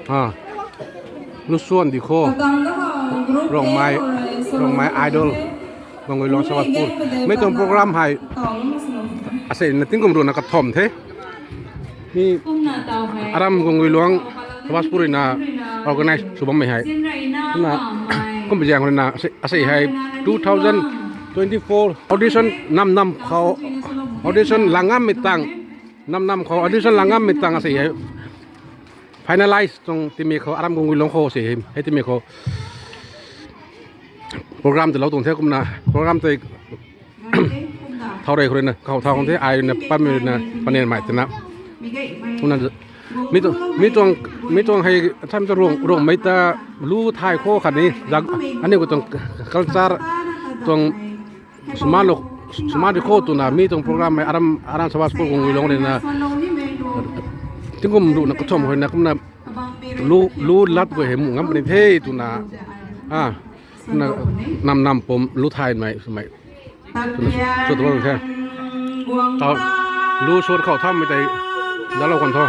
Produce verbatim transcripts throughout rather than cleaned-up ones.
Ha. Lusuan di kho. Rongmei, Rongmei Idol. Gangguilong Sabhaspur. Mei tuang program hei. Asei na tingkum ruina kathom the. Mi aram Gangguilong Sabhaspur ruina organize sw bammei hei. Na kum biziang ruina asei, asei hei two thousand twenty-four audition nam nam khou audition langam mi tang. Nam nam khou audition langam mi tang asei hei finalize tuang timi khou aram Gangguilong khou asei hei, hei timi khou program tei lou tuang the kumna program tei thau rei khou ruina khou thau khang the ai ruina pam ruina panen mai tina. Kumna mi tuang, mi tuang, mi tuang hei tham ta Rong, Rongmei ta lu thai khou khatni zak ani khou tuang culture tuang suma lok, suma di khou twna mi tuang program hei aram, aram Sabhaspur Gangguilong ruina tingkum ruina kathom khou ruina kumna lu, lu lat khou hei mu ngam puni the twna. A, na, nam nam pum lu thai mai, mai. Twna, sw tuang the. Tau, lu suan khou thammei tei dalou kan tho.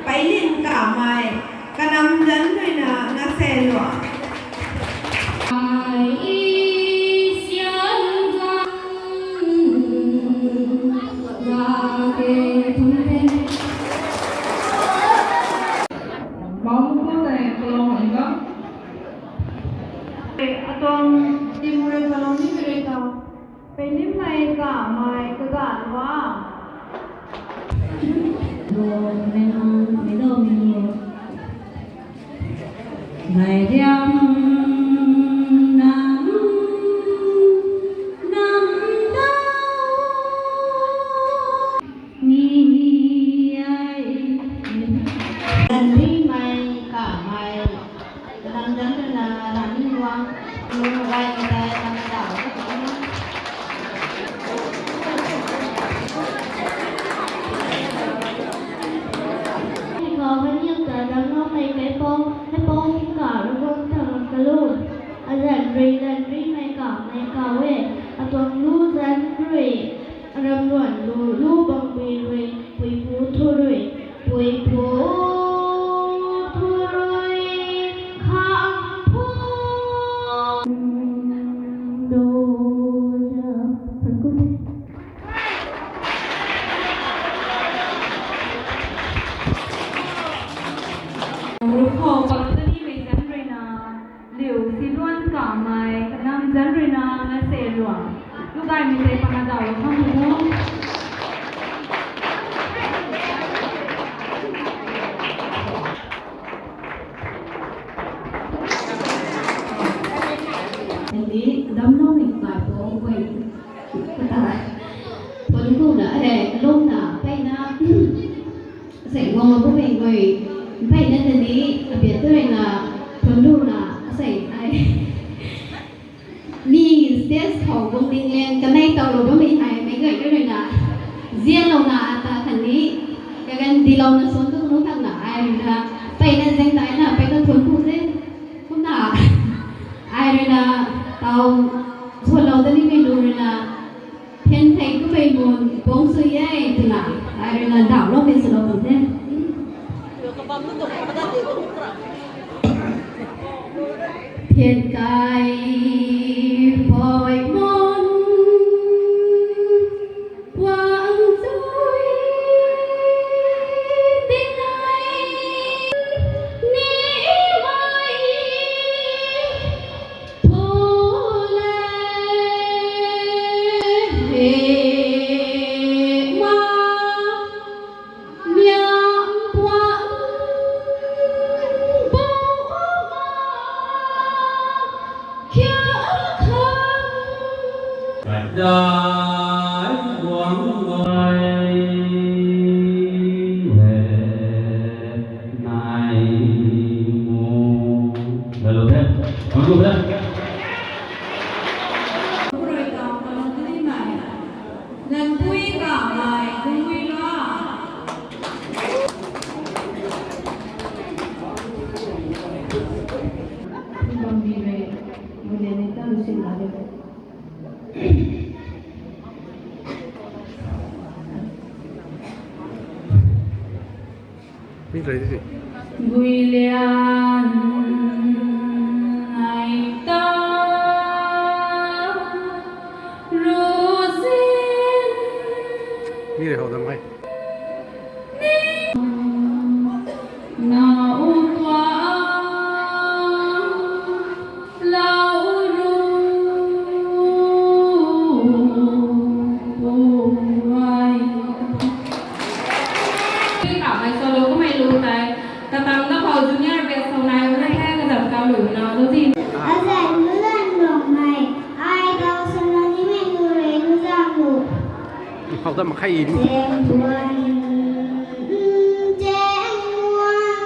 Pailim Kamei, kanam zanc ruina Ngaselua. Mauku tei kalong hangga. Atuang team rui kalong ni rui ta. Pelimmei Kamei kaganv ba. Lo, mena, mei lo, mei lo. Gay riam nam, nam dau. Ni ai. Pelimmei Kamei. Lam dang na rani luang, luang rai na dai lam dau. Kau kaniw ta dang nau mei kai pau, hei pau tingka rugong tang kalu. Azan rui lan rui mei ka mei ka we, atuang lu zan rui. Aram luan lu, lu bang pui rui, pui pu thu rui, pui pu thu rui, khang phu do ja. Rukho pang tani mei zan rui na. Liu si luan Kamei, kanam zan rui na Ngaselua. Lu gaymei tei pana dau khang mu. Ni dam nau mei kai po, wei. Kata. Pon ku na, eh, lum na, pei na. Sei guang lou bammei guay, mpeyna ta ni, abiat tu rui na, thuanc lu na, asei ai. Mi stage khou guang ning leng, kanei taw lou bammei hei, meic guay rui na, zian lou na, ata khatni, kagan di lou na, suan tu nu thak na, ai rui na, mpeyna zeng tai na, mpeyna thuanc lu the, kumna, ai rui na, taw, suan lou ta ni mei lu rui na, Thian thei kumei mun pung sui e twna, ai rui na dau lou mei swlou bam the. Thian kai poi mun kuang sui ding ai ni mai. Nai mu. Hello there. Hello there. Nang pui ka mai, pui ka. Bambi mai, mune ni ta lu sin la de. Guilian ai ta ruzin. Mi rui hou dam khe. Na u tua lau ru pu ai. Kamei solo kamei lu tai. Katang da khou junior batch sou nai ru the kazam kau lu na lu di. Azan lu lan long mei. Ai dau solo ni mei lu rei lu zang lu. Hou dam khe. Teng buan, teng buan.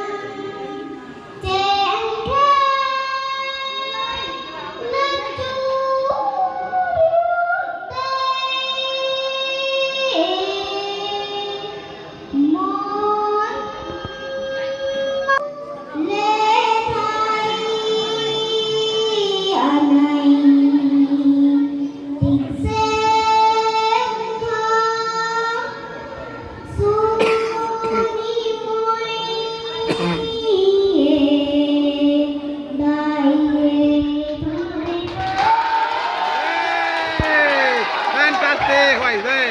Fantastic! Huay zay!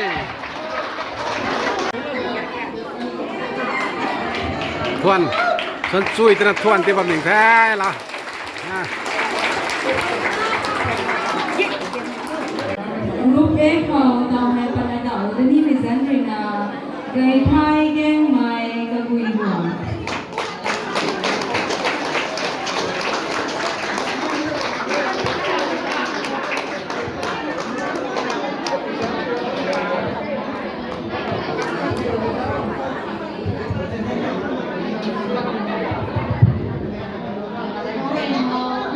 Thuan, thuan chui tana thuan ti bam ning the la. Group A khou tau hei panai tau tani mei zan rui na, Gaythai Gaengmei Kaguiluang.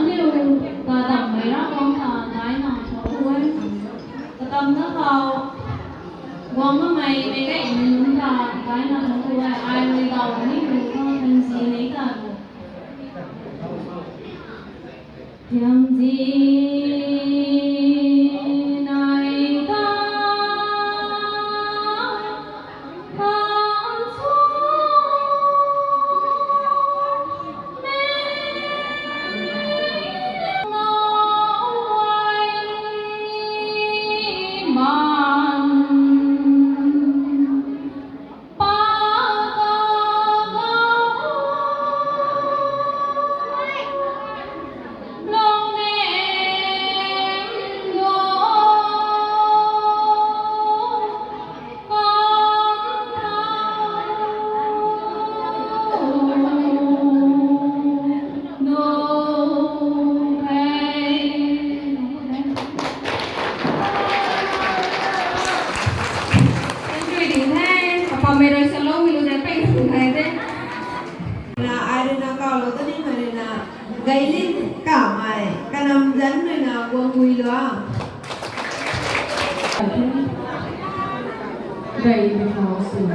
Aniu kadammei Ravguangc ta daina thank you e. Katamna khou guang bammei meic gaymei nunc ta daina thank you e. Ai rui daw ni rui khang thank you nei ta lu. Thiam di nai ta Thank you, ding the. Apam mei rui salou mi lu de peng lu the de. Na ai rui na kau lou ta ni mei rui na. Gaylin Kamei, kanam zanc rui na guang gui lua. Gay the khou sw.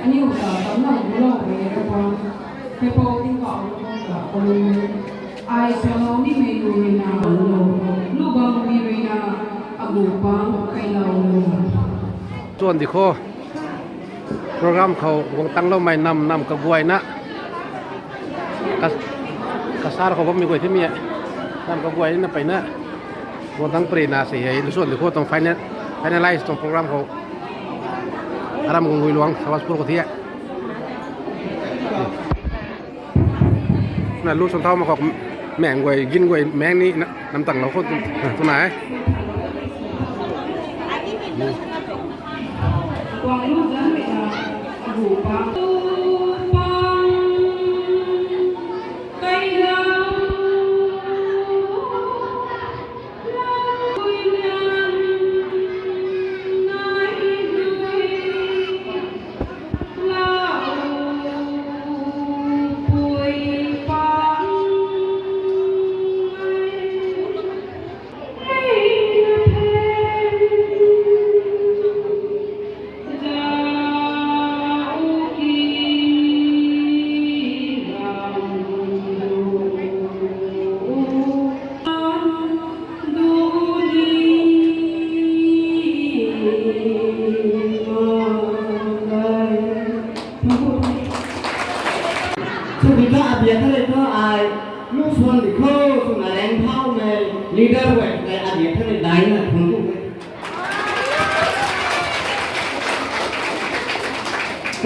Aniu ta tamna gulou mei rui pa. Heipou tingkauh rui pa ta kalum mei. Ai salou ni mei lu rui na lu. Lu bam mi rui na agu pa kai lou lu. Tuan di kho. Program khou guang tangloumei nam nam kaguayna. Ka, kasar khou bammei guay themei e. Nam kaguayna peyna. Guang tang pary na sei hei, lusuan di khou tuang final, finalize tuang program khou. Aram Guang Gui Luang, Sabashpur khou thi e. Na lu swn thau ma khou meng guay, gin guay, meng ni na, nam tanglou khou tu, tu na e.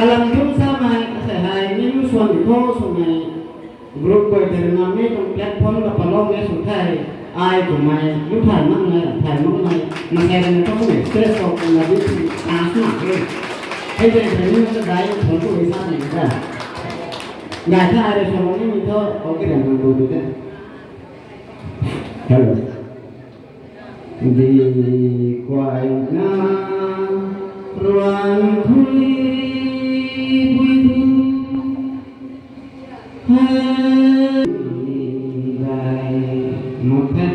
Kalam thu samei, asei hei, mi lu suan thu swmei, group guay tei na mi tuang platform ka palou mei sw the, ai twmei, lu thay makmei, thay makmei, masei rui na thu kumei stress out na di, chance na e. Hei tei tei ni sa dai, thuan tu sa ni ta. Dai tha ai rui sa ni mi thu, okay, rui na du di de. Hello. Di kuay na ruan khui bui thu. Hai dai mak the.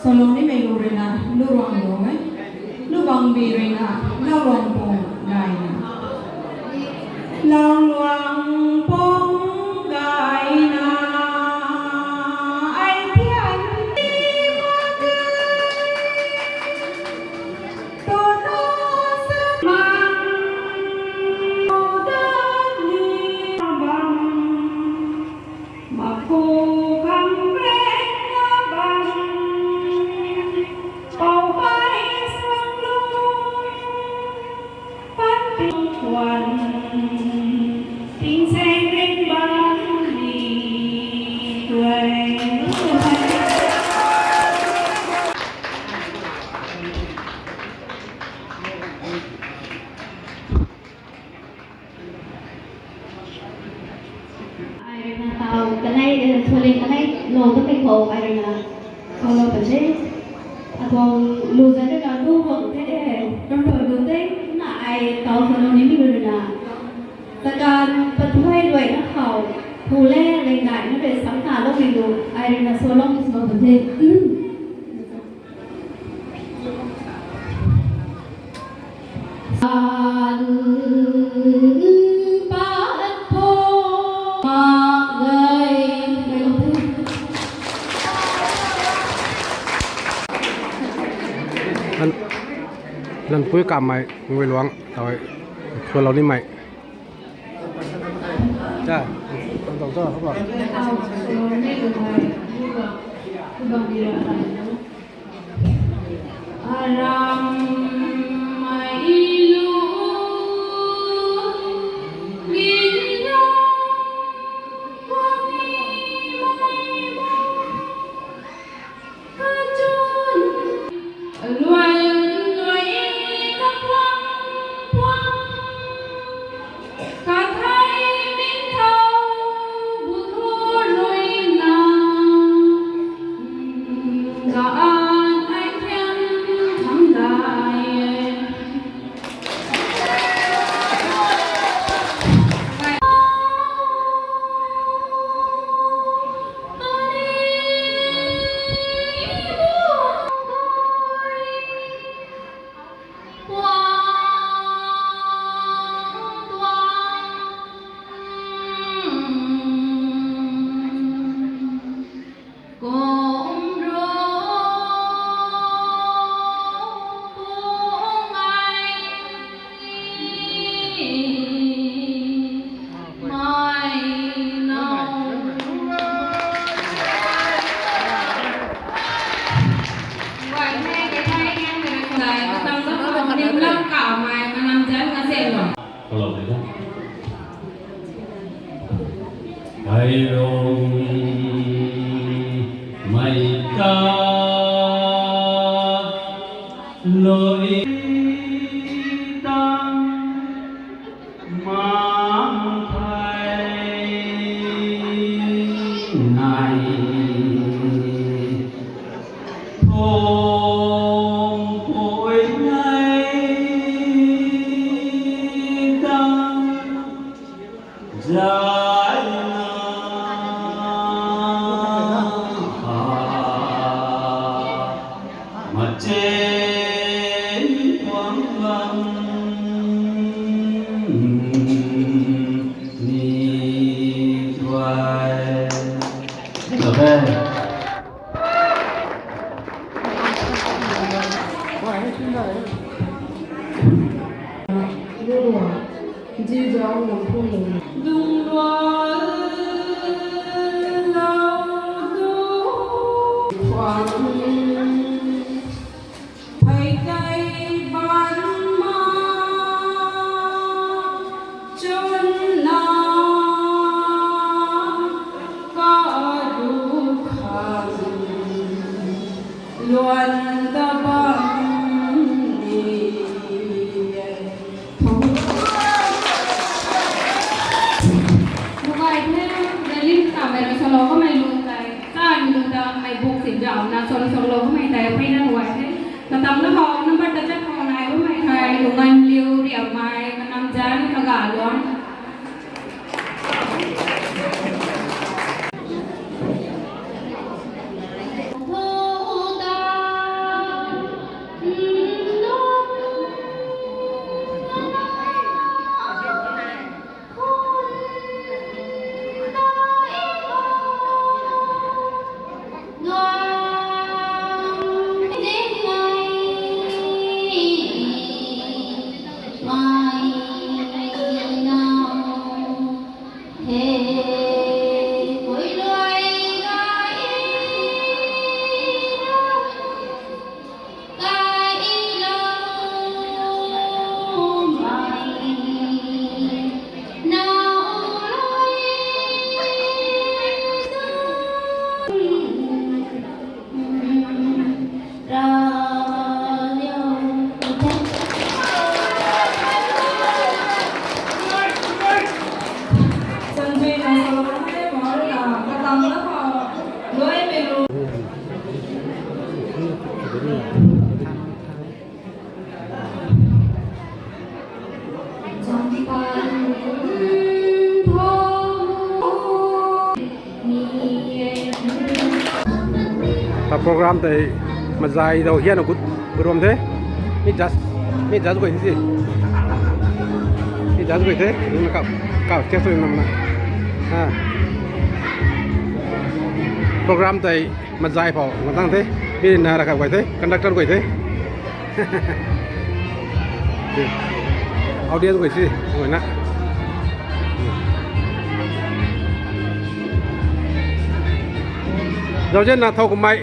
Salou nimei lu rui na, lu ruang lu e. Lu bangbi rui na, lau ruang pung gay na. Lau ruang pung gay na, ai thian ti mak e. Ai rui na taw kanei, eh, sualing kanei lou ta kei khou ai rui na salou ta se. Atuang lu zat rui na lu bang the, eh, ram rui lu the, na ai taw salou ni mi rui na. Takan pathuai luai na khou, phu le, leng nai na rui sam na lou mi lu, ai rui na salou mi salou ta the. Lan, Lanpui Kamei, Ngui Luang, tau, Khualou Nimei. Cha, tau, tau, tau, tau. Limlam kamei, manam zan nga se lo. Hello, hello. Ai rong mai ta loi tang mang thai nai. Thong pui nei tang zai na ha, machen tuang lam ni tuai. Hello, hey. Luan ta bam ni e. Mukai the, the lim ta mei rui solo kamei lun tei, sa ni lun ta mei buk sin jam na solo solo kamei tei, pei na mukai the. Katam na hou, number ta chat hou nai kamei thei, lungan liu, riam mai, kanam jan, kaga luang. Ta program tei mazai dau hian gut gurom the. Mi judge, mi judge guay si. Mi judge guay the. Ni kap, kap check na na. Ha. Program tei mazai phou ngatang the. Mi na ra kap guay the. Conductor guay the. Audience guay si, guay na. Zauzian na thau kumai.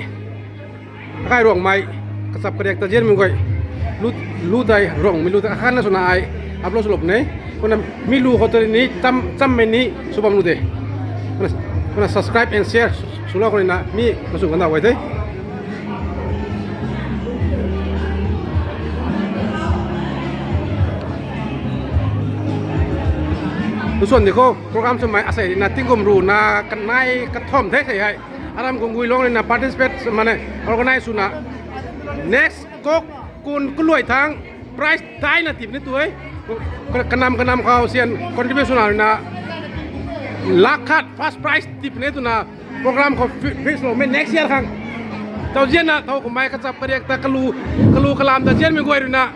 Akai ruang mai. Kachap kariak ta zian mi guay. Lu, lu dai ruang mi lu dai. Akhan na suna ai. Upload sulop ne. Kuna mi lu khou tei ni, tam, tam mei ni, subam lu de. Kuna, kuna subscribe and share. Sula khou ni na, mi, na su ganda guay the. Lusuan di khou, program swmei asei rui na tingkum ru na kanei kathom the sei hei. Aram Gunggui Long rui na participate mane organize swna. Next kok kun kuluai thang prize dai na tip ni tu e. Ka-, kanam kanam khou sian contribution na rui na lakh khat first prize tip ni tu na. Program khou fi-, fix lou mei next year khang. Tau zian na, thau kumai kachap kariak ta kalu, kalu kalam ta zian mi guay rui na.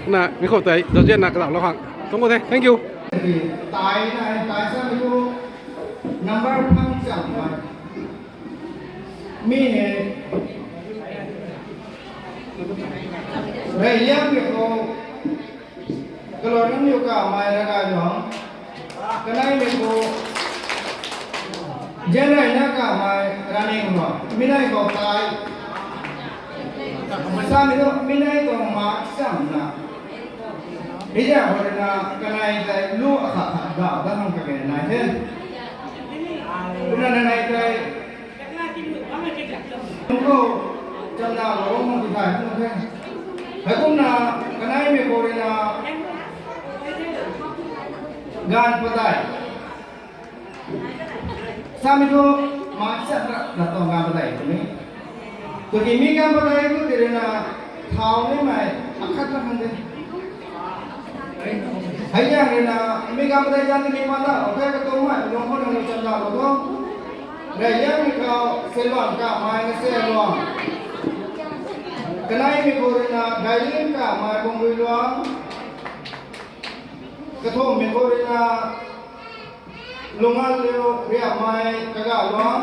Na, mi khou tei, tau zian na kazau lou khang. Thank you, thank you. Tai na, tai sa mi tu number phang chang mai. Mi he. Rey liang mi khou. Kalor nunc niw kamei na kai nuang. Kanei mi khou. Zianrey na kamei running nuang. Mi nei khou tai. Samei thu mi nei tuang ma chamna. Hei zaeng khou rui na kanei tei lu akhat khat dau dat hang kage nai the. Kumna nanei tei nunc khou chamna lou hang ti thay hang the. Heikumna kaneimei khou rui na gaanv padeih. Samei thu ma chat ra na tuang gaanv padeih twmei. Tiki mi gaanv padeih khou tei rui na thau nimei akhat na khang de. Hei zaeng rui na mi gaanv padeih zan tini ma na, okay, katuang mei lung khou nang chamna lou tho. Reyliangmei khou Seluan Kamei Ngaseluang. Kaneimei khou rui na Gailim Kamei Bungbuiluang. Kathumhmei khou rui na Lunganliu Riamei Kagaluang.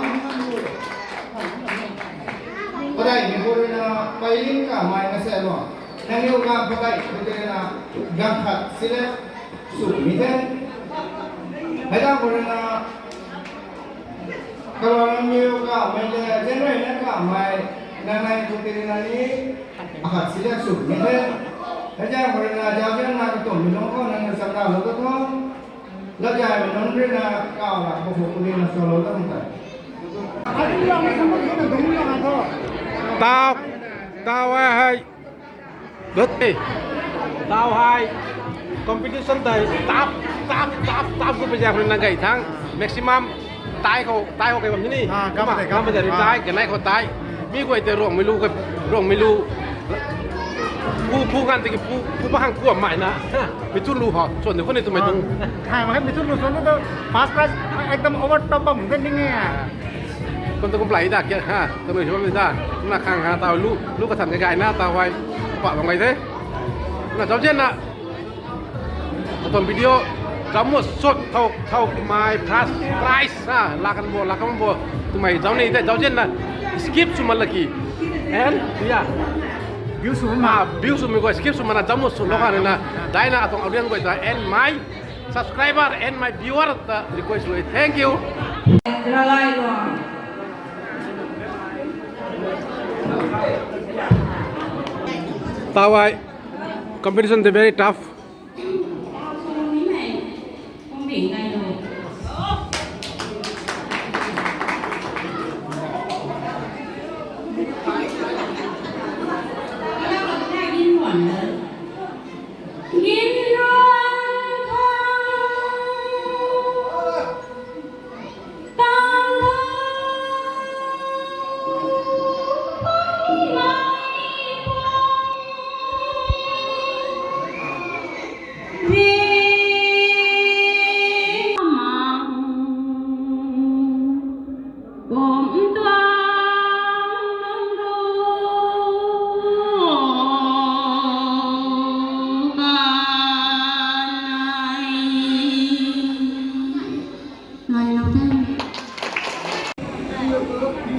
Padeihmei khou rui na Pailim Kamei Ngaseluang. Nangniw gaanv padeih khou tei rui na gaanv khat select sw ni the. Hei zaeng khou rui na Kaluangliu Kamei le Zianreina Kamei, nangnei khou tei rui na ni akhat select sw ni the. Hei zaeng khou rui na zauzianna katummei lung khou nangniw chamna lou ta tho. Latzaymei nunc rui na kaw ra khou khou rui na salou ta tho. Tau, tau hei hei. Dut e. Tau hei competition tei tough, tough, tough, tough khou pui zaeng khou rui na gay thang. Maximum tai khou, tai khou kei bam ni. Ah, gam Kumna, tei, gam gam tei, tei, ah. Tai, kanei khou tai. Mi guay tei Ruangmei lu, Ruangmei lu. Pu, pu nganv tiki pu, pu pa hang kuammei na. Ha, mi tu lu ho. Suan ni khou ni twmei tuang. Ah, hai, mi tu lu suan tu first prize ekdam over top bam de ning e. Kum tu kum play da kya ha, twmei suan da. Kumna khang ha tau lu, lu kathan kai gay na tau hei. Pa bam gay the. Kumna zauzianna. Atuang video zauc mak sut thau, thau mei first prize ha, lakan bo, lakan bo. Twmei zauc ni tei zauzianna skip sw mak laki. And, yeah. View sw mak. Ah, view swmei guay skip sw mak na zauc mak sut lou kha na. Daina atuang audience guay ta and my subscriber and my viewer ta request rui. Thank you. Ralai lo. Tau hei competition tei very tough.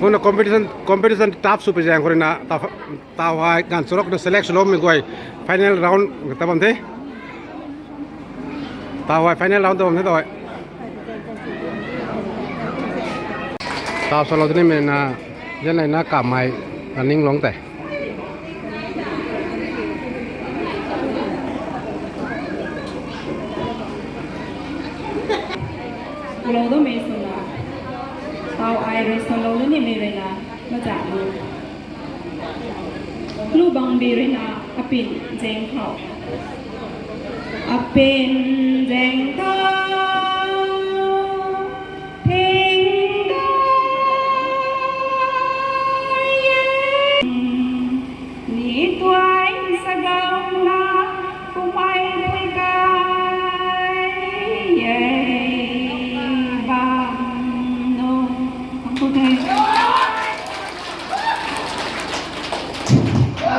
Kumna competition, competition tough sw pui zaeng khou rui na, tau, tau hei ganv charuk na select swloumei guay final round ta bam the. Tau hei final round ta bam the tau hei. Tau salou tini mei na, Zianreina Kamei, Running Long tei. Lou do mei swna. Tau ai rui salou do ni mei rui na. Macha lu. Lu bang bi rui na apin zeng khou. Apin zeng khou. Thing dai e. Ni tuai sa gau na. Kumai pui kai e bam no. Ang pu the.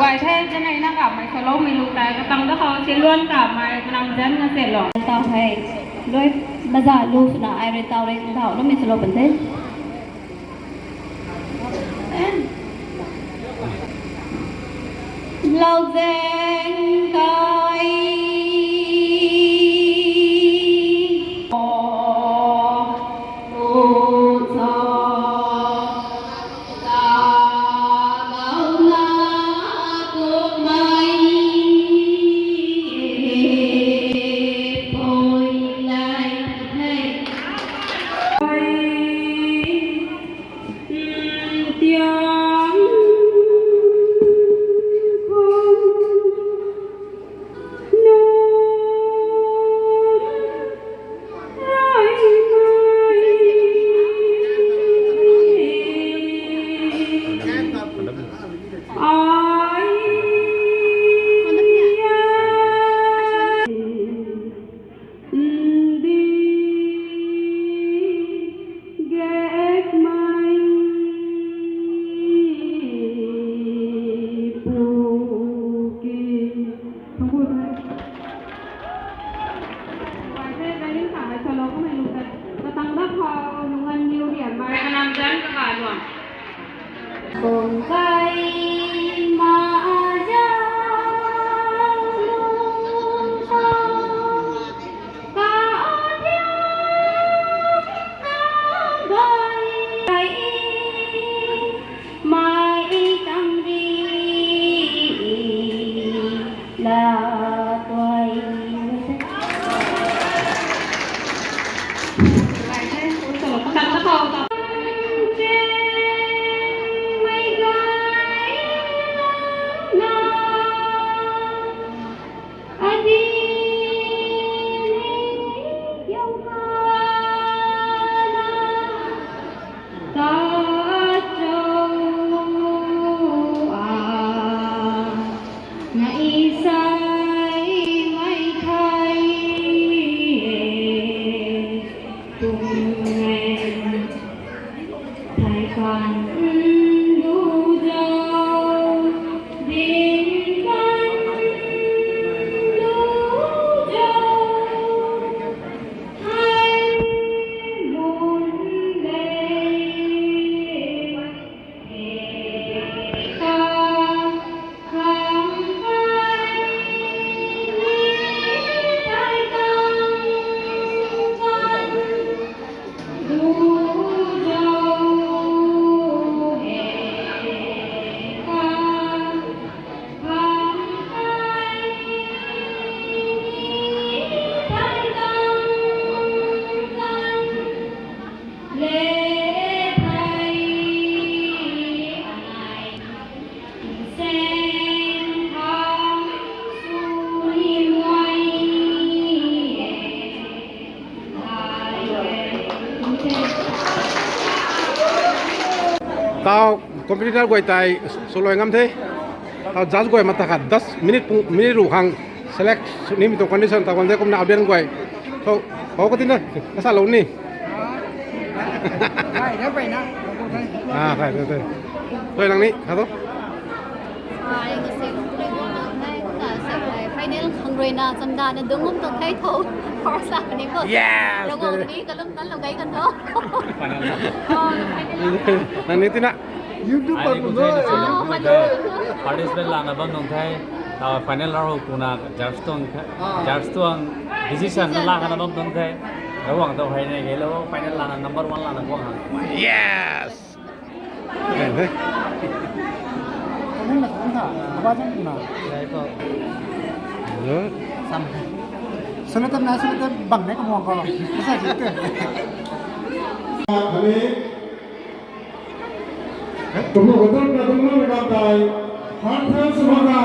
Wai the, Zianreina Kamei saloumei lu tei, katang da khou Seluan Kamei, kanang zan na se lo. Tau hei, lui, baza lu swna ai rui tau rui tau, lu mi salou pan the. Lau zeng kai. Ai, ndi gek mai pu ki. Thangku the. Guay the, guay ning sa hai solo kumei lu the. Katang da khou nungan niu rian mai kanam jan kaka luang. Kung kai ma a ja lung sa ka a ja ka bai kai mai tang ri la tuai. Tau competitor guay tei swluai ngam the. Tau judge guay mata khat das minute pung, minute ruh khang select nimei tuang condition tau kan the kumna audience guay. So, hou ka tina, ka sa lou ni. Kai da pai na. Ah, kai da, kai. Toi nang ni, kha to. Ai, ka se, kuri gu nang hai, kumna se, ai, final khang rui na, chamda na, dung ngam tuang thei tho. First lap ni ko. Yes, Ravguangc very ni, kalum tan lou gai kan tho. Final lap. Oh, final lap. Nang ni tina. YouTube Ai, par ni pu kun doi. Thei na, Ah, YouTube final. Participant lana bam nung thei. Tau final lap ho kuna, judge tuang, Ah. judge tuang decision Decision lana bam nung thei. Ravguangc tho hai ne, kei lo, final lana number one lana kuang ha. Yes. Hey, hey. Hello. Solo tap na, solo tap bang ne kamuang ko. Kasa si tu. Ani. Kamu ko tap na tung na kam tai. Han than sumaka.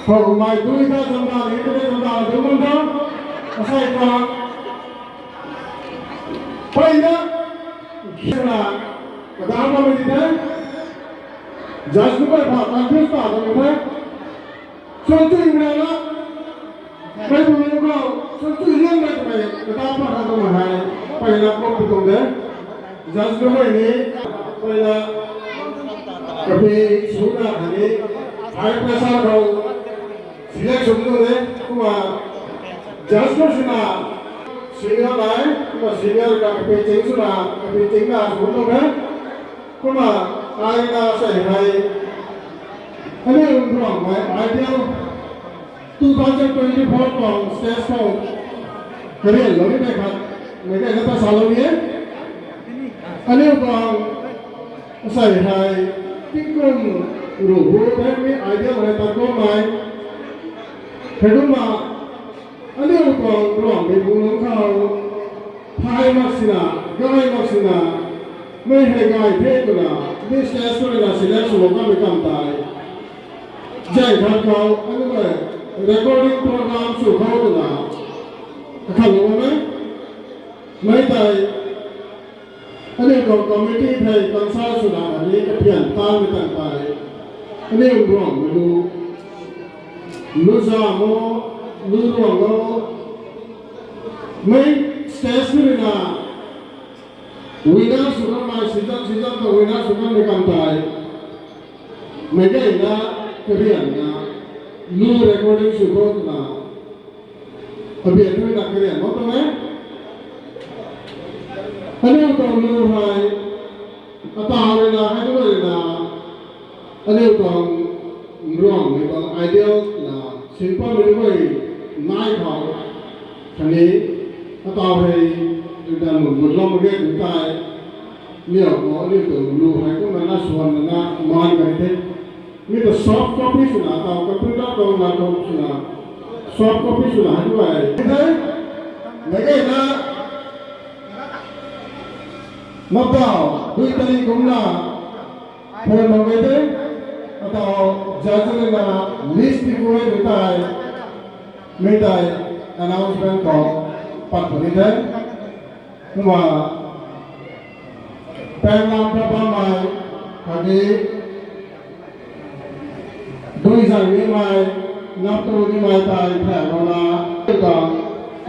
Hou mai tui ta chamda ni, tui ta chamda ni, tui ta chamda. Asai ta. Pai na. Kena. Kada pa mei di the. Judge nu pai pa confuse ta ta mei the. Chun chui mei na. Mei tu mei ko. Chun chui liang mei tu mei. Kada pa ta tu mei hai. Pai na ko pu tu de. Judge nu mei ni. Pai na. Kapi suna ni. High pressure ko. Selection tu de, kumna judge ko sina senior nai, kumna senior ka kapei ching suna, kapei ching na sw tu de, kumna ai na sei hai. Ani um tuang mai ideal two thousand twenty-four tuang stage khou karian lou ni de khat, mei de na ta sa lou ni e. Ani um tuang Asei hei, tingkum ruh hu the mi idea hei tat bam mai. Heikumna, aniu tuang Ravguangc mei bung lungc khou, thay mak sina, gay mak sina, mei hei gay the twna, mi stage khou rui na select sw bam kamei kam tei. Zay khat khou, aniu hei, recording program sw khou twna, kakhan lou bam e. Mei tei, Aniu tuang committee thei concern swna ani kaphian tanmei tang tei, aniu Ruangmei lu, lu zam o, lu Ruang o, mei stage ni na, winner sw kanmei, season season khou winner sw kanmei kam tei, mei gayna, karianna, lu recording sw khou twna, abian thu na karian mak tuang e. Aniu tuang lu hei, ataw rui na, hei tu rui na, aniu tuang Ruangmei tuang ideal na, simple mei tu rui nai khou, khatni, ataw hei, rui na lung gut lou mak ge tu tei, niw khou aniu tuang lu hei kumna na swan na maan kan the. Mi ta soft copy swna, ataw computer tuang na tuang swna, soft copy swna hei tu e. Hei, mei gayna, mapau, dui tali kumna, phone mak ge the, ataw judge rui na list ti ku e tu tei, mei tei announcement khou pat puni the. Kumna, panglam ta bammei, khatni, dui zang nimei, nap tu nimei tei thak rana, ta,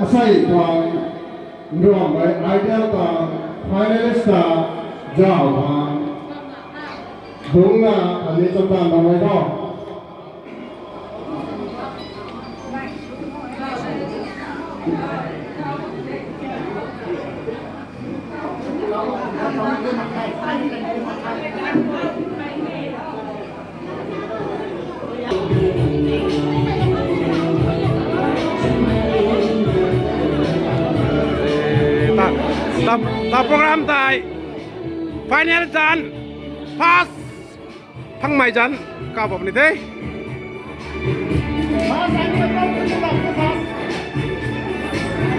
asei tuang, Ruangmei ideal ta, finalist ta, zauc khang, dungcna, khatni chamdan bammei tho. Ta, ta, ta program tei final zanc, first phangmei zanc, kau bam ni the.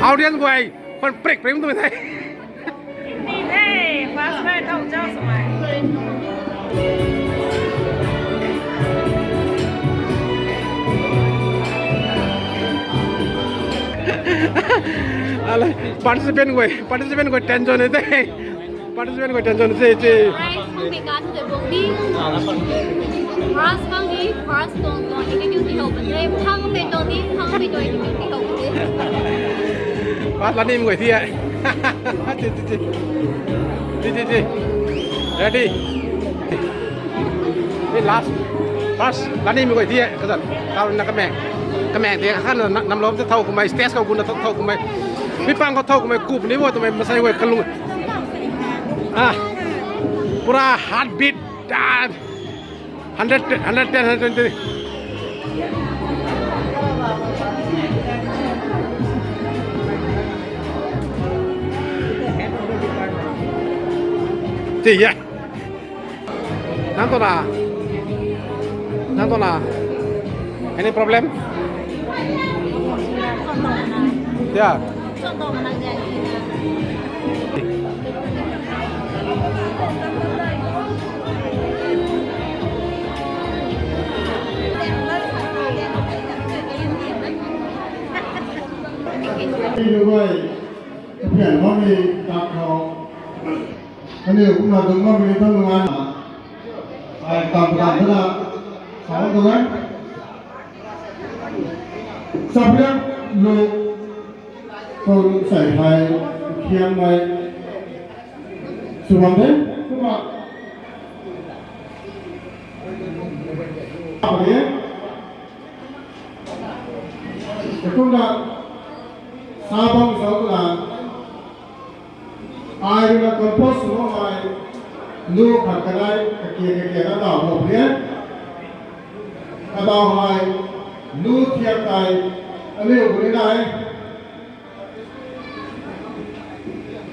Audience guay, khwan prik prik tu the. Ni the, first prize thau chau swmei. Ala, participant guay, participant guay tension ni the. Participant guay tension se se. Prize phangmei kan the bong ni. First phang ni, first tuang tuang attitude ni how ban the. Phangmei tuang ni, phangmei tuang attitude ni how ban the. First la nim guay thi e. Chi, chi, chi. Chi, chi, chi. Ready. Ni last. First, la nimei guay thi e. Kazan, kau na kameng. Kameng the khan na, namlou the thau kumei, stage khou gu na thau, thau kumei. Mi pang khou thau kumei, kup ni bo twmei, masei guay kalung. Ah, pura heartbeat, ah, hundred, hundred ten, hundred twenty. Ti ya. Nang tu na. Nang tu na. Any problem? Yeah. Anyway, aphian bammei tak khou, aniu kumna dungc bammei ni tho nungai na. Ai tam tam tana, sa bam tuang e. Chapriak lu, tuang sei hei, khiangmei, sw bam the, kumna. Kumna, sa bam sa kumna, ai rui na compose sw bammei, lu khat kanei, kakia kakia na taw bam the. Kadaw hei, lu thiak tei, aniu kuni nai.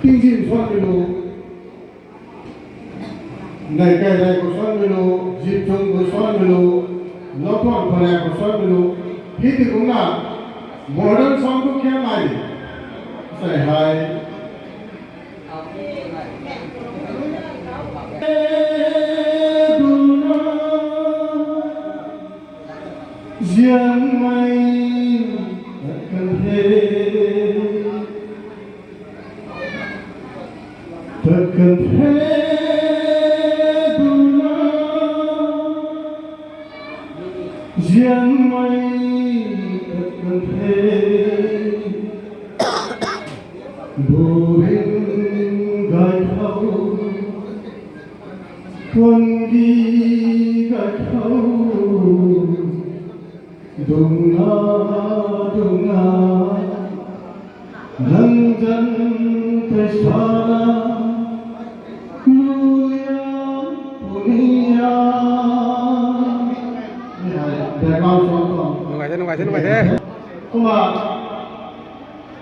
Tingzin suanmei lu. Nei kai rei khou suanmei lu, zip chung khou suanmei lu, lophuan phalek khou suanmei lu, hei ti kumna, modern song tu khian nai. Sei hei. Zianmei kan the. Tat kan Sianmei tat kan the, burin gay khou, kuan gi gay khou, dungna dungna, nang zan tei sana, lu liang punia. Background song tuang. Nungai the, nungai the, nungai the. Kumna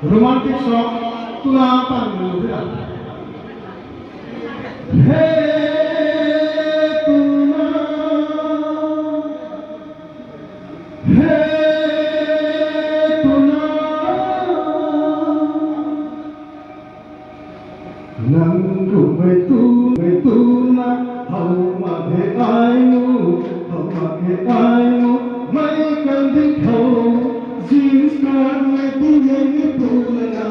romantic song twna tan lu the. Hey, twna. Hey, twna. Nang kumei tu, mei twna, how mak khe ai mu, how mak khe ai mu, mei kan di khou, jeans cut mei ti mei ni pu lana,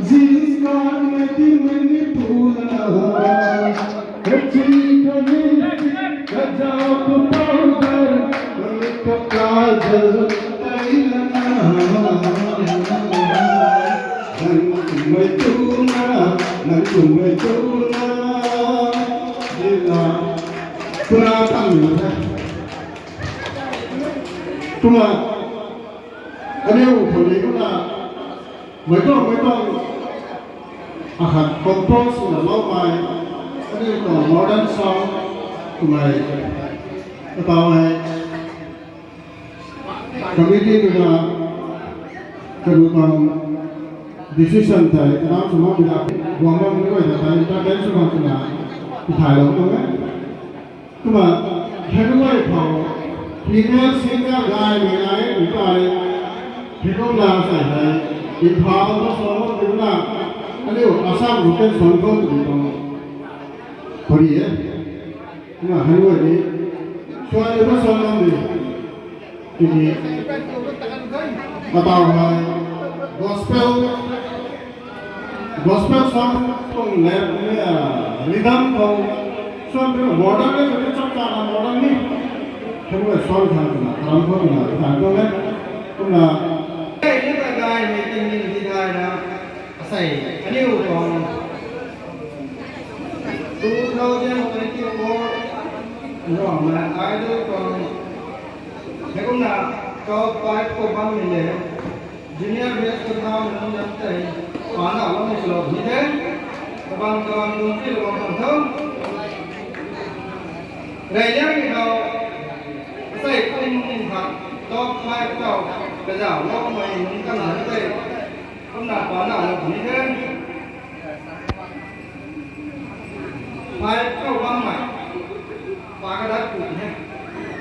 jeans cut mei ti mei ni pu lana. Kachi ka lipstick, kazauc ka powder, makeup kajal tei lana. Nang kumei twna, nang kumei twna. Dina, twna tan lu the. Kumna, aniu khou ni kumna, mei tuang, mei tuang, akhat compose swna loumei, aniu tuang modern song, kumna, kataw hei, committee twna, kanu tuang decision tei, kanaw sw mak bina, guang bam ni guay ta tei, entertain sw mak twna, tithaylou tuang e. Kumna, hei nungai khou, female singer gaymei nai, ntai, hei kumna sa hei, Imphal ta swan bam twna, aniu Assam khou kan swan khou tw tuang, pari e. Kumna, hei nungai ni, swan ta swan bam di. Tiki, kataw hei, gospel, gospel song tuang lap ni, ah, rhythm khou, swan tu modern ni, tu chak chak na modern ni. Hei swan khang kumna, karam khou kumna, khang tuang e. Kumna. Hei ni ta gaymei tingmik di gay na, asei, aniu tuang two thousand twenty-four Rongmei Idol tuang, hei kumna top five khou bammei le, junior batch khou thaumei nunc nap tei, pana bammei swlou ni the, kabang kabang nunc pi lou bam tho. Rey liangmei khou, asei kum kum khat, top five khou, kazauhloumei nunc kan nap tei, kumna pana lou ni the. Five khou bammei. Pa kadat puni he.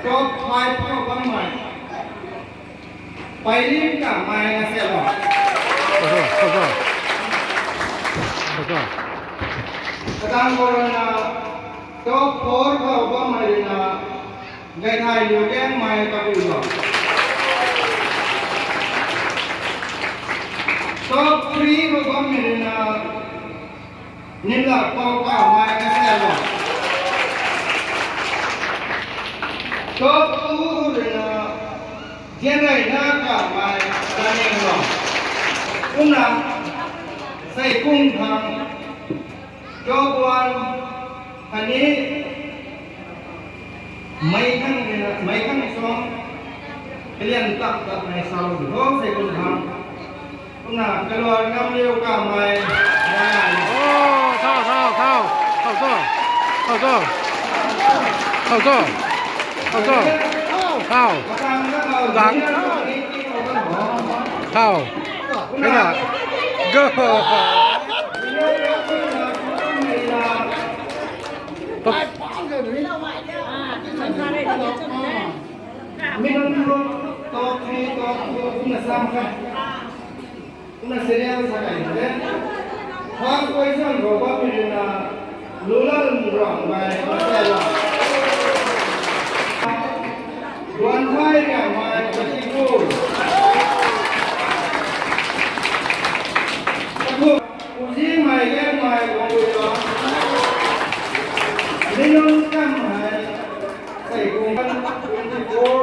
Top five khou bammei. Pailim Kamei na se lo. Khou zo, khou zo. Khou zo. Kadang khou rui na top four khou bammei rui na, Gaithay Liuliangmei Kabui lo. Top three khou bammei rui na, Nimlakpou Kamei na se lo. Top two rui na, Zianreina Kamei Daniel lo. Kumna, sei kum khang, top one, khatni, mei khang, mei khang song, kalian tak tak mei salou di ho sei kum khang. Kumna, Kaluar Ngamliu Kamei. Oh, thau, thau, thau. Thau zo. Thau zo. Thau zo. Thau zo. Thau. Thau. Kena. Go. Top. Minimum top three, top four, kumna sam kha. Kumna serial sa kai the. First position khou bammei rui na, Lulal Rongmei, Masela. Duanphai Riangmei, Katipu. Kathum, Uzimei Liangmei, Longui Tuang. Minun Kamei, Seikum, twenty-four,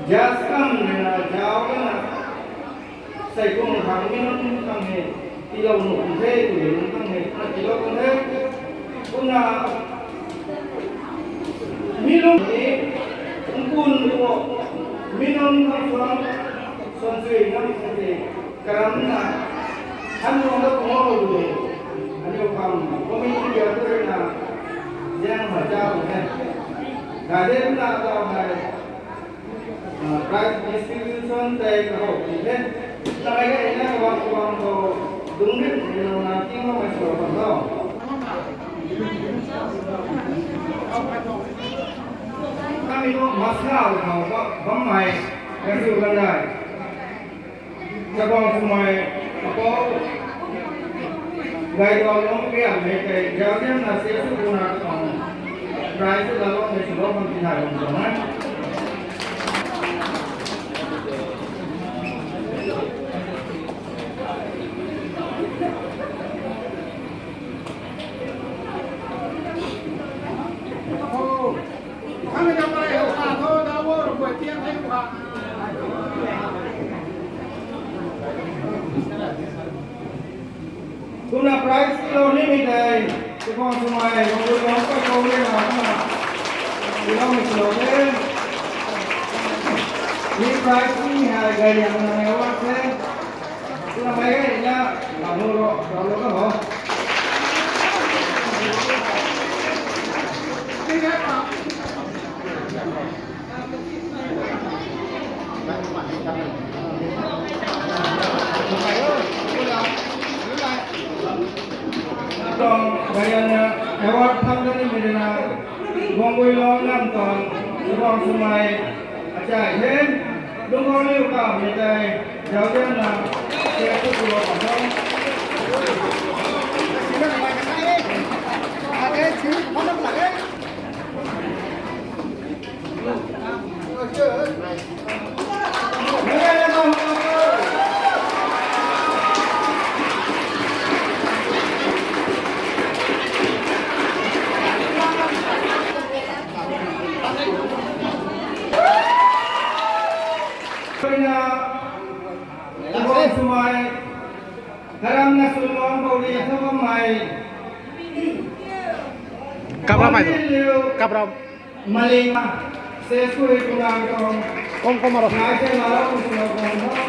Gas kam rui na zauc na, sei kum khang mi nunc khang hei, tiilou nuh kum the, tw hei nunc khang hei, na tiilou kum the. Kumna, mi lung ni, mpun lu, mi nunc khang suang, suan chui nunc khang hei, karam na, han nung la kum o lu hei, aniu khang, committee ya tu rui na, ziang ma zauc kum the. Gade na zauc hei, prize distribution tei kahou ti the. Lamei gay na kabang kabang khou dungc rim rui na king loumei sw bam tho. Kami tu masala khou ba, bammei, kazu kanei. Chakhwang swmei, apou, gay tuang lung riammei tei, zauzian na se sw tu na tuang, prize sw laloumei sw lou bam ti thay bam tuang e. Kumna prize tilou nimei tei, Chakhwang swmei, Guanggui Longc Paikou rui na kumna tiiloumei swlou the. Mi prize ni hei gay liang na award the. Kumna mei gay na, lam lu ro, lam lu ka ho. Tuang gayna award phang da nimei rui na, Guanggui Longc Nam tuang, Chakhwang swmei, achai the, lungc khou liu kamei tei, zauzian na, ke tu tu bam tho. Swmei, karam na swluang bou ri tho bammei. Kap ra mei tu. Kap ra. Maling ma, se sui kunang tong. Kom, kom aro. Ngai se ma lo, sui kunang tong.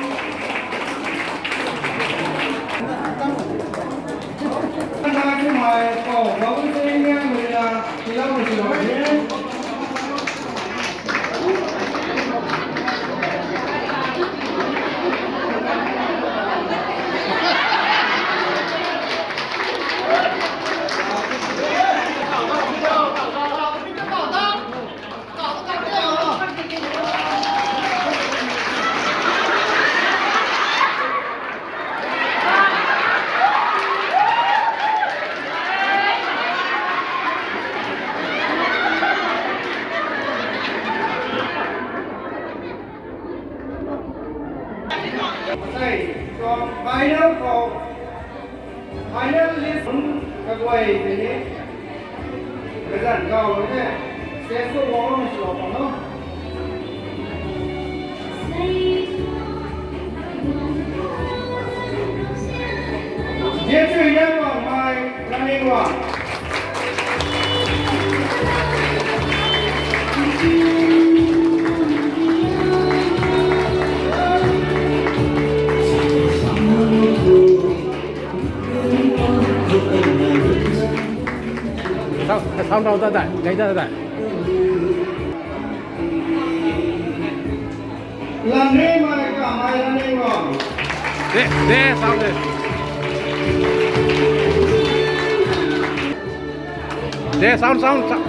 Ngai se mai, ko, bau se ngiang mui na, tiilou mui sui lo. Sei, tuang final khou, final list kaguay tei ni, kazanc kaw lou the, stage khou guang loumei sw lou khang no. Zian chui na tuang mei, running wa. Sound, sound rau ta dai, gay ta dai. Lan ni mai ka mai lan ni wa. De, de, sound de. De, sound, sound, sound.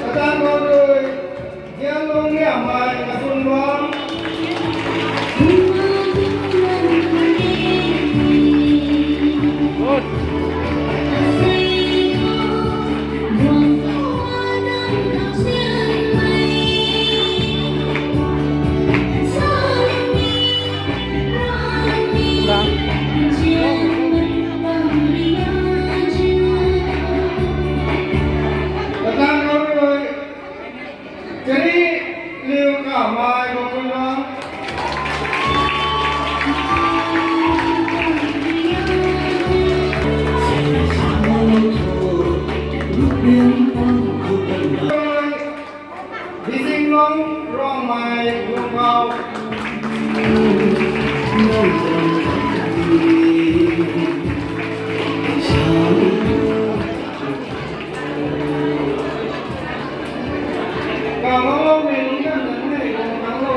Kata ko dui, Zianglung ni amai kasun bam. Good. Isinglong Rongmei Lungkau. Kamang lo mei nunc kan nunc mei kung nang lo.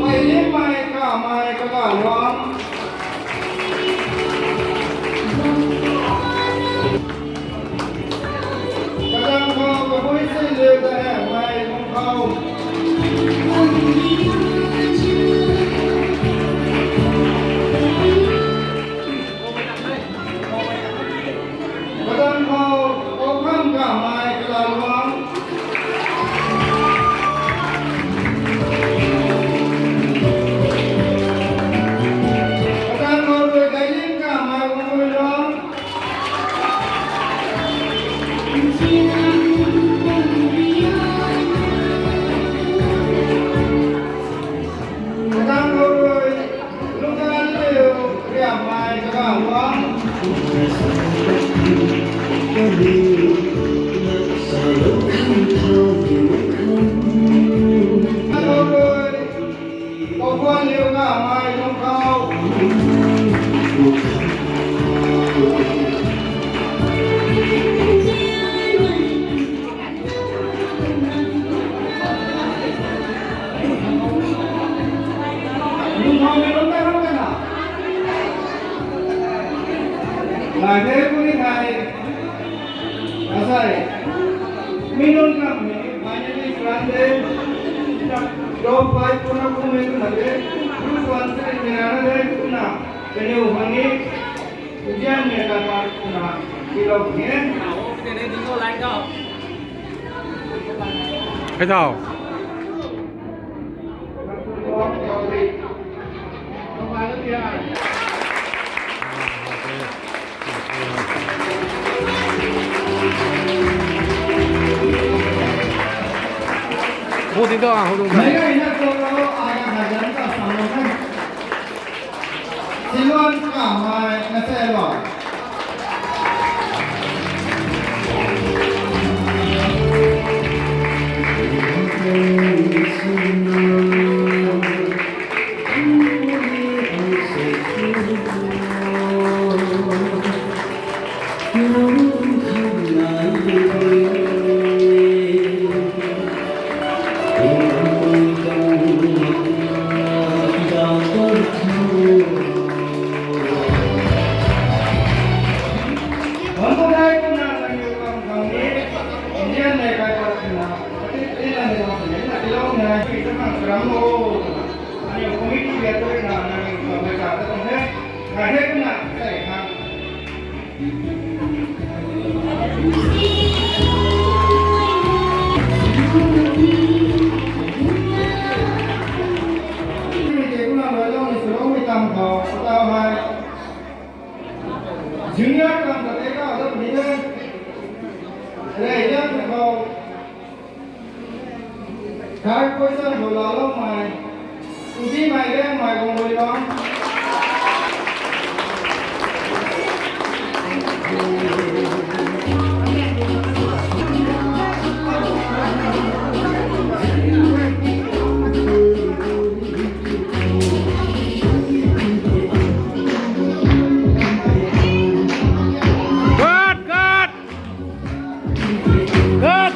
Mei ni mei kamei kaga luang. Kadang khou kabui si liu ta e mei lung khou. Kadang khou okham kamei kaga luang. Kadang khou rui gailing kamei kung lui luang. Kadang khou rui lungnan liu riammei kaga luang. Kadang khou rui Kopuan liu kamei lung khou. Lung khou ni lung kai lung kai na. Lai the puni thai. Asai. Mi nunc kam ni finally grande. Top five puna kummei kumna de. Group one se ni rana de kumna. Kaniw khang ni. Ujian ni kata kumna. Kilo ni. Hei tau. Hou ding tho, hou ding tho. Mei gayna toro, ai na hajan ta samlou the. Siluan kamei na se lo. Junior kam ta tei ka ta puni de. Re, yang ta khou. Third position khou laloumei, Kusimei Rengmei Guangluilong. Cut, cut. Cut.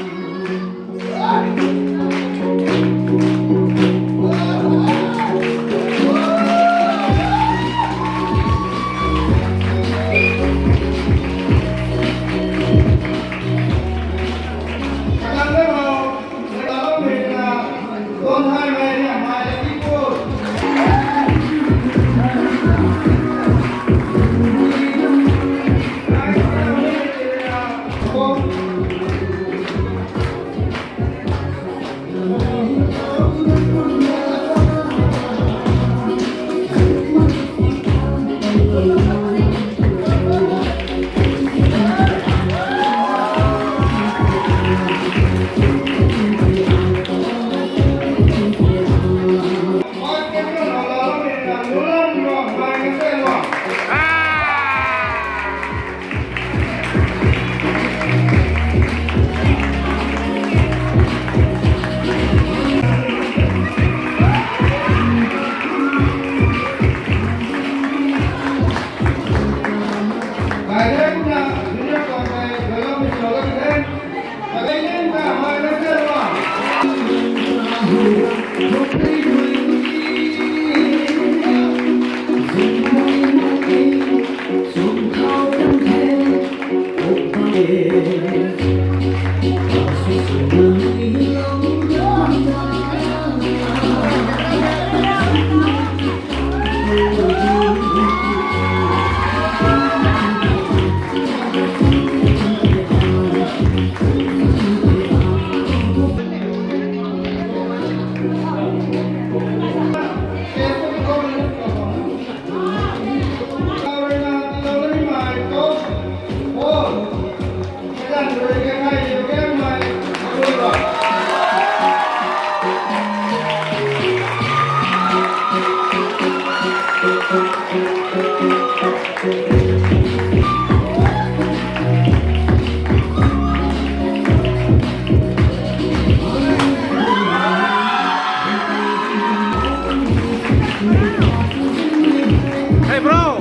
Hey, bro.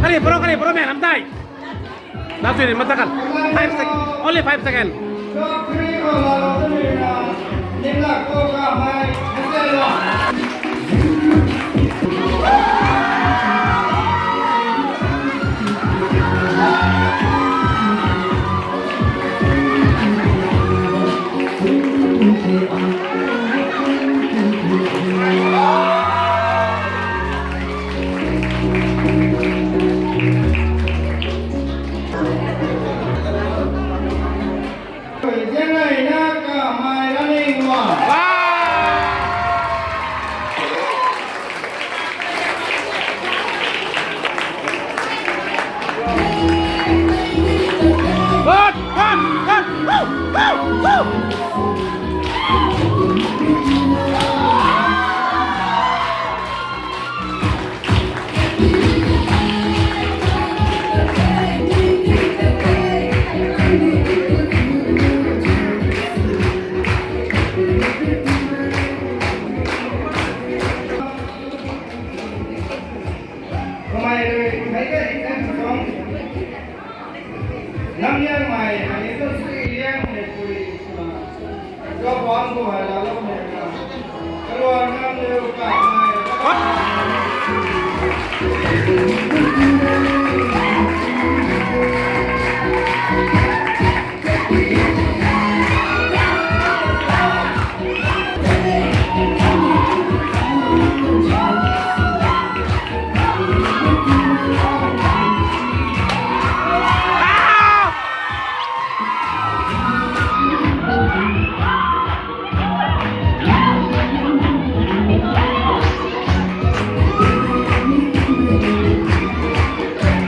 Kani, bro, kani, bro, man, I'm dying. That's it, matakan. Five sec-, only five second.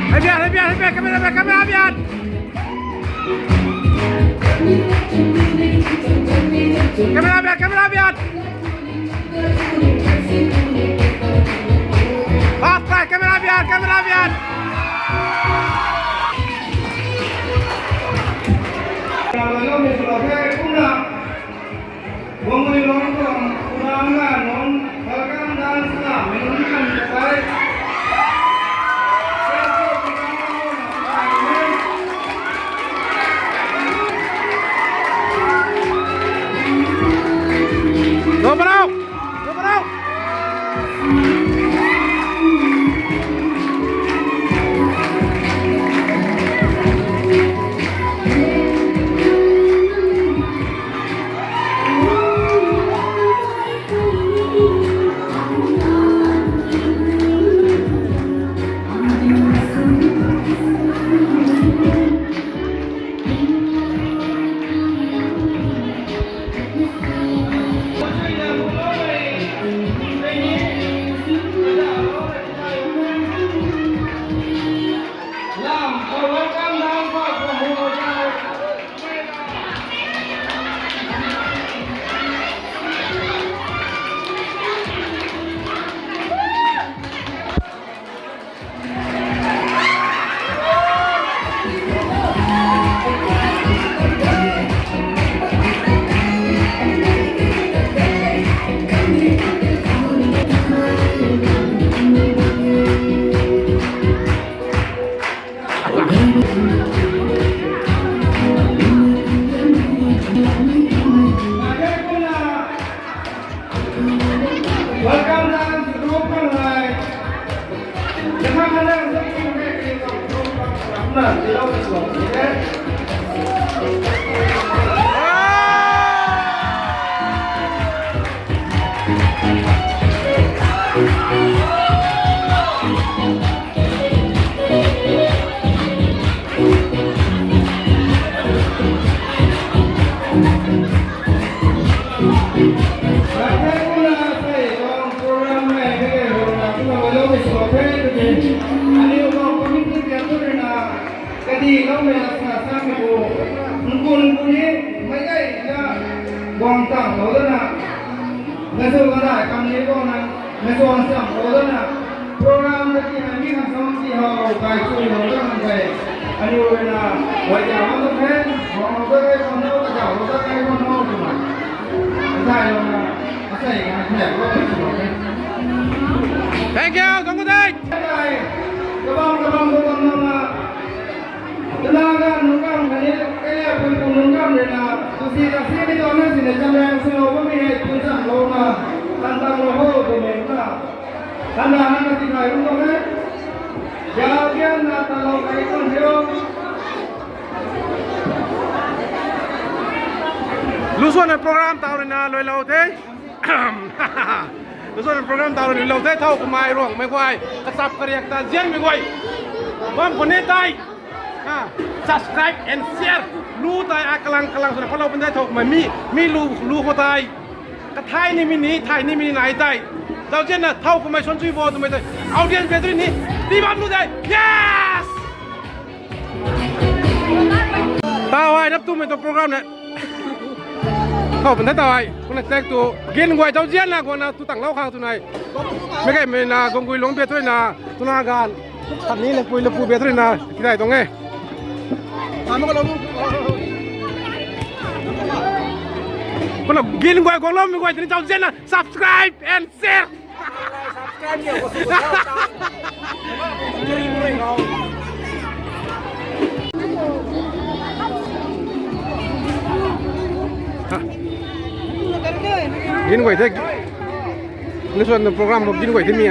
Abian, abian, abian, camera, abian, camera, abian. Camera abian, camera abian. Fast track, camera abian, camera abian. Go, bro! Go, bro! Kadi loumei asa sa mi bo, nkun kuni, mei gay ta, guang tang lou dana, gasu gadai kam ni bo na, gasu sam lou dana, program ta ti na mi kan sam ti ho, kai chu lou dana kai, aniu rui na, wai ja ma tu khe, guang lou da kai guang lou, ka ja lou da kai guang lou tu na. Sai lou na, asai na, sai lou na. Thank you, Dongkudai. Kabam kabam ko kam na. Tuna ga nungkam kani, kaya pun pun nungkam rui na, tusi ta si ni tuna si ni chamrang sung lou mi hei pun chang lou na, tan tan lou ho tu me na. Tan na na ti kai ru to me. Ya bian na tan lou kai kon rio. Lusuan program tau rui na lui lou the. Lusuan program tau rui lui lou the, thau kumai ruang mei guay, kachap kariak ta zian mei guay. Bam khou ni tai. Ha, subscribe and share. Lu tai a kalang kalang suna follow pun tai thau kumai mi, mi lu, lu khou tai. Kathai ni mi ni, thai ni mi ni nai tai. Zau zian na thau kumai suan chui bo twmei tai. Audience battery ni, ti bam lu tai. Yes! Tau ai, nap tumei tu program ne. Khou pun the tau ai. Kuna tek tu gin guay tau zian na guang na tu tang lou khang tu nai. Mei kai mei na gong gui lung bia thui na tu na gan. Khat ni le pui le pu bia thui na kidai tuang e. Kuna gin guay guang lou mei guay tini tau zian na subscribe and share. Gin guay the. Ni suan program khou gin guay the mi.